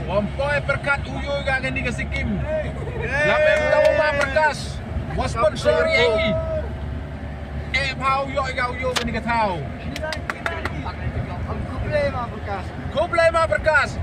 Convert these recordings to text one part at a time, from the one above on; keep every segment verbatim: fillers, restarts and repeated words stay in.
Ym poi pyrkhat u ïoh ïa kane ka skim. Lada ym tang u Ma Prakash wa sponsor ïa i, eh, pha u ïoh ïa u ïoh kane ka thaw. Khublei Ma Prakash. Khublei Ma Prakash.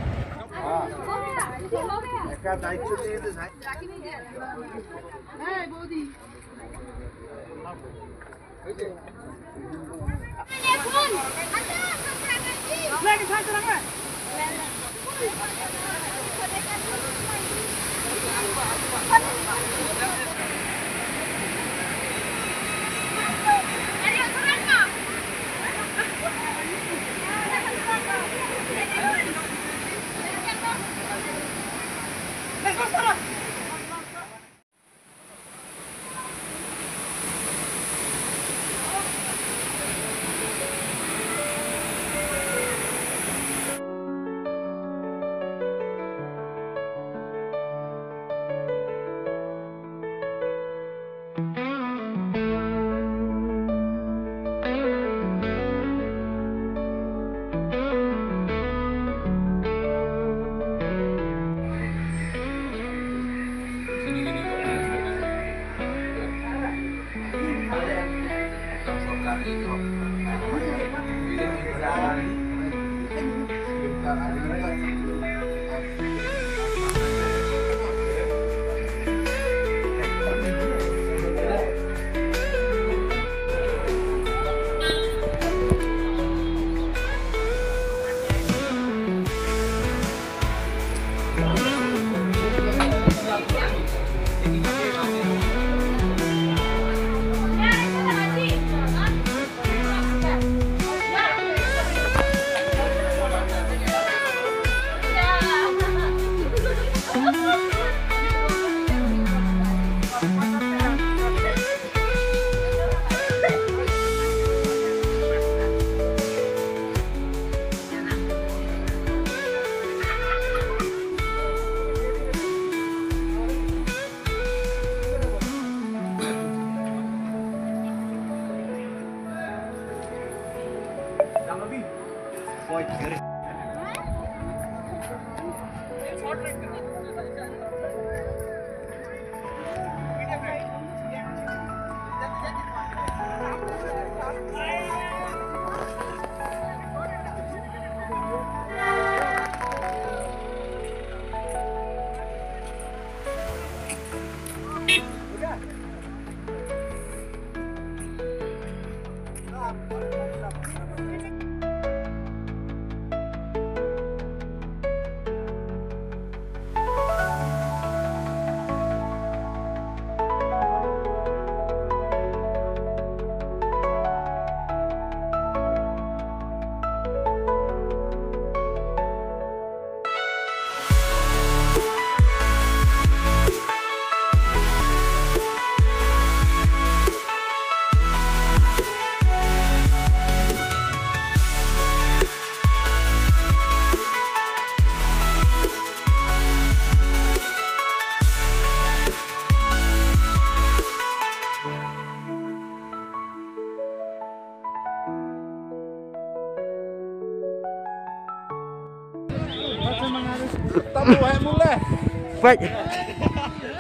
Peit.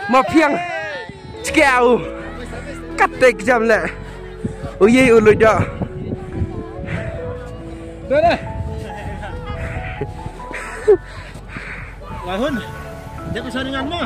Ma Phiang. Chkiaw. Katte jam le. U ye u luda. Lahun. Dia ku saringan mo.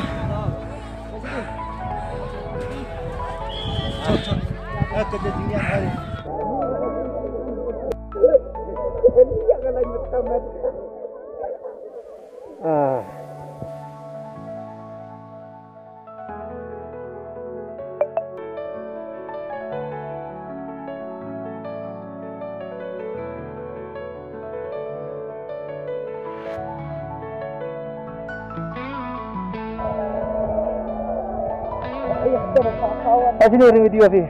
Sini ring video sih.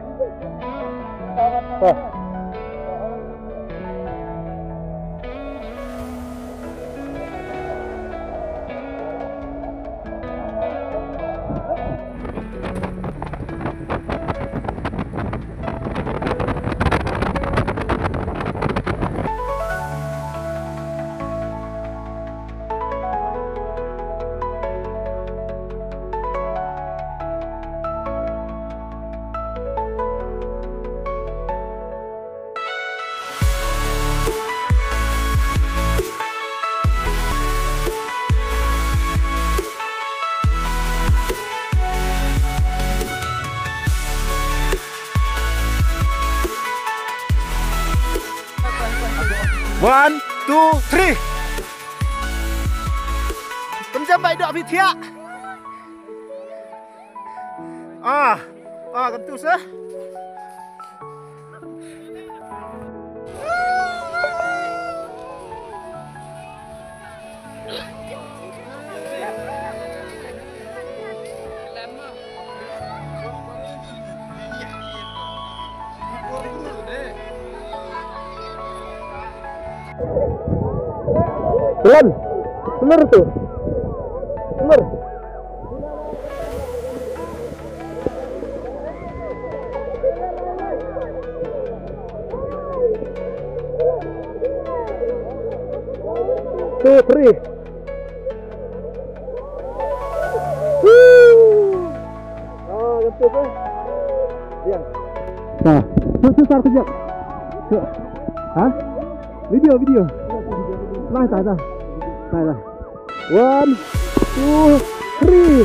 One, two, three. Pynjem bai dok phi thiah. Ah, ah, kam tu seh. Pelan. Bener tu. Bener. Two, three. Woo! Ah, ganti, eh. Diam. Nah, tu, tu, sar kejap. Tu. Ha? Video, video. Lah, dah, dah. Dah, dah. One, two, three.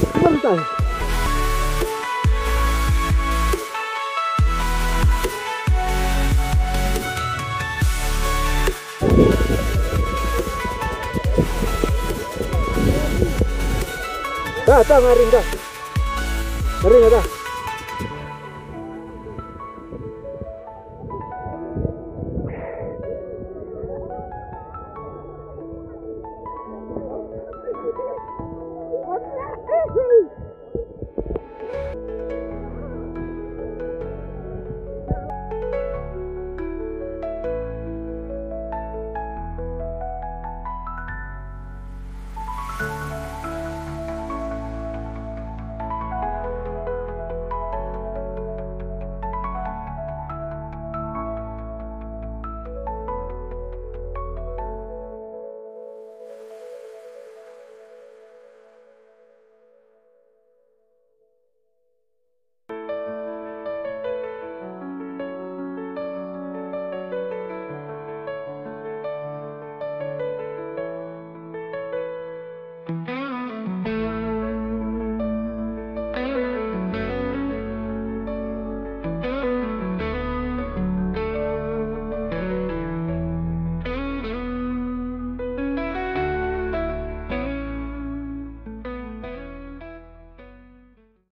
Sebentar. Dah, dah, ngaring dah. Ngaring dah.